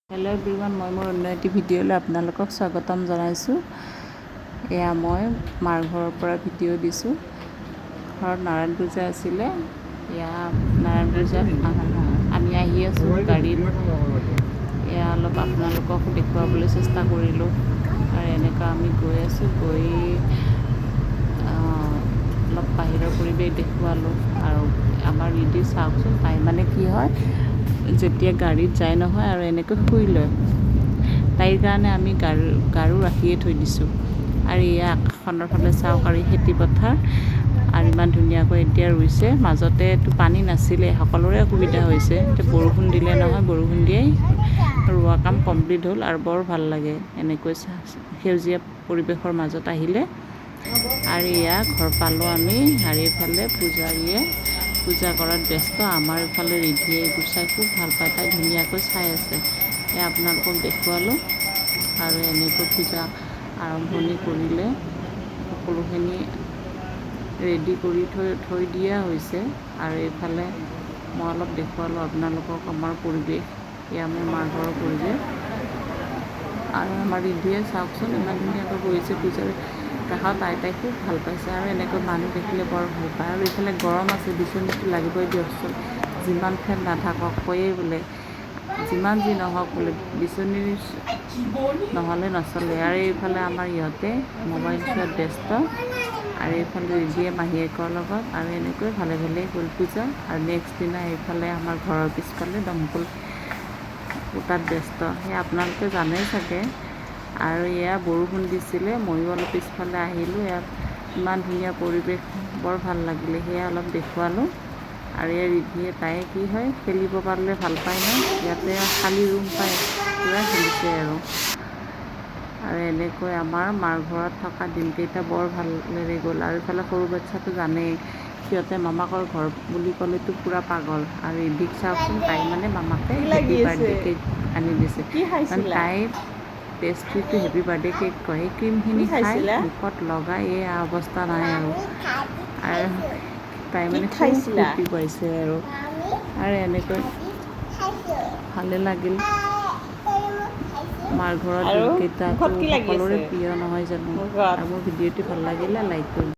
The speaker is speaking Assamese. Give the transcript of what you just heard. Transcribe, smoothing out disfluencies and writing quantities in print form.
হেল্ল' এভৰিৱান, মই মোৰ অন্য এটি ভিডিঅ'লৈ আপোনালোকক স্বাগতম জনাইছোঁ। এয়া মই মাৰ ঘৰৰ পৰা ভিডিঅ' দিছোঁ। ঘৰত নাৰায়ণ পূজা আছিলে। এয়া নাৰায়ণ পূজাত আমি আহি আছোঁ গাড়ীত। এয়া অলপ আপোনালোকক দেখুৱাবলৈ চেষ্টা কৰিলোঁ। আৰু এনেকুৱা আমি গৈ আছোঁ, গৈ অলপ বাহিৰৰ পৰিৱেশ দেখুৱালোঁ। আৰু আমাৰ ৰিধি চাওকচোন, তাই মানে কি হয়, যেতিয়া গাড়ীত যায় নহয় আৰু এনেকৈ শুই লয়। তাইৰ কাৰণে আমি গাৰু গাৰু ৰাখিয়ে থৈ দিছোঁ। আৰু এয়া আকাশখনৰ ফালে চাওক আৰু খেতি পথাৰ আৰু ইমান ধুনীয়াকৈ এতিয়া ৰুইছে। মাজতেতো পানী নাছিলে, সকলোৰে অসুবিধা হৈছে। এতিয়া বৰষুণ দিলে নহয়, বৰষুণ দিয়েই ৰোৱা কাম কমপ্লিট হ'ল। আৰু বৰ ভাল লাগে এনেকৈ সেউজীয়া পৰিৱেশৰ মাজত আহিলে। আৰু এয়া ঘৰ পালোঁ আমি। আৰু এইফালে পূজাৰীয়ে পূজা কৰাত ব্যস্ত। আমাৰ এইফালে ৰিধিয়ে এইবোৰ চাই খুব ভাল পায়, তাই ধুনীয়াকৈ চাই আছে। এয়া আপোনালোকক দেখুৱালোঁ। আৰু এনেকৈ পূজা আৰম্ভণি কৰিলে, সকলোখিনি ৰেডি কৰি থৈ থৈ দিয়া হৈছে। আৰু এইফালে মই অলপ দেখুৱালোঁ আপোনালোকক আমাৰ পৰিৱেশ। এয়া মোৰ মাৰ ঘৰৰ পৰিৱেশ। আৰু আমাৰ ৰিধিয়ে চাওকচোন, ইমান ধুনীয়াকৈ বহিছে পূজাৰ কাষত। আইতাই খুব ভাল পাইছে আৰু এনেকৈ মানুহ দেখিলে বৰ ভাল পায়। আৰু এইফালে গৰম আছে, বিচনীটো লাগিবই দিয়কচোন। যিমান ফেন নাথাকক, কয়েই বোলে, যিমান যি নহওক বোলে, বিচনীৰ নহ'লে নচলে। আৰু এইফালে আমাৰ ইহঁতে মোবাইল চোৱাত ব্যস্ত আৰু এইফালে ৰিধিয়ে মাহীয়েকৰ লগত। আৰু এনেকৈ ভালে ভালে গ'ল পূজা। আৰু নেক্সট দিনা এইফালে আমাৰ ঘৰৰ পিছফালে দমকল পোতাত ব্যস্ত, সেই আপোনালোকে জানেই চাগে। আৰু এয়া বৰষুণ দিছিলে, ময়ো অলপ পিছফালে আহিলোঁ। ইয়াত ইমান ধুনীয়া পৰিৱেশ, বৰ ভাল লাগিলে, সেয়া অলপ দেখুৱালোঁ। আৰু এই ৰিধিয়ে, তাই কি হয়, খেলিব পাৰিলে ভাল পায় ন। ইয়াতে খালী ৰুম পাই পূৰা খেলিছে। আৰু আৰু এনেকৈ আমাৰ মাৰ ঘৰত থকা দিনকেইটা বৰ ভালেৰে গ'ল। আৰু ইফালে সৰু বাচ্ছাটো জানেই, সিহঁতে মামাকৰ ঘৰ বুলি ক'লেতো পূৰা পাগল। আৰু ৰিধিক চাওকচোন, তাই মানে মামাকে হেপী বাৰ্থডে কেক আনি দিছে। কি মানে খাইছিলা? তাই পেষ্ট্ৰিটো হেপী বাৰ্থডে কেক কয়। সেই ক্ৰীমখিনি কি খাই খাইছিলা? মুখত লগাই এই অৱস্থা নাই। আৰু আৰু তাই কি মানে খুব খাইছিলা? ফূৰ্তি পাইছে। আৰু আৰু এনেকৈ ভালে লাগিল মাৰ ঘৰত আৰু দিনকেইটাতো মুখত কি লাগি সকলোৰে আছে? প্ৰিয় নহয় জানো? মুখত? আৰু মোৰ ভিডিঅ'টো ভাল লাগিলে লাইক কৰিব।